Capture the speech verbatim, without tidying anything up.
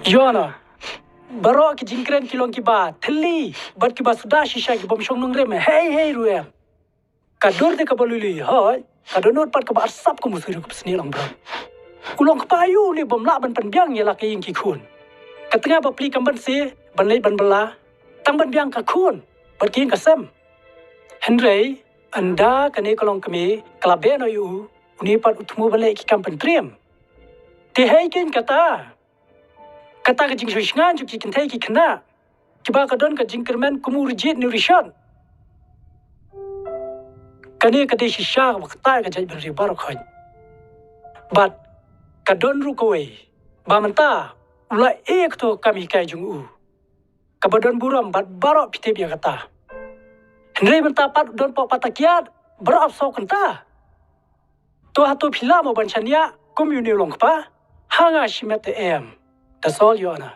Ïoh na, baroh ki jingkren ki long kiba thylli bad kiba suda shisha, ki bym shong nongrim hei hei ruh em. Ka dur te kaba lui lui hoi, ka dohnud pat kaba arsap kum u suri kum snieh long bro. U long kpa aïu une bym lah ban pynbiang ïa la ka ïing ki khun? Ka tnga bapli kam ban se ban leit ban bylla, tang ban biang ka khun bad ka ïing ka sem. Hynrei ynda kane ka longkmie ka la beh noh ïa u, une pat u thmu ban leh ki kam pyntriem. Te hei kein kata, kata ka jingsngewsih jong ki kynthei ki khynnah kiba ka don ka jingkyrmen kum u rijit ne u rishot. Kane ka dei shisha kaba ktah ka jaitbynriew baroh khoit. Bad ka don ruh kawei ba mynta u la ïeh ïa kato ka kam hikai jong u kaba don burom bad baroh phi tip ïa kata. Hynrei mynta pat u don pok pat ta kiad baroh ap saw kynta. To hato phi lah mo ban shaniah kum ïa une u long kpa? Ha nga shimet te em. That's all, Your Honor.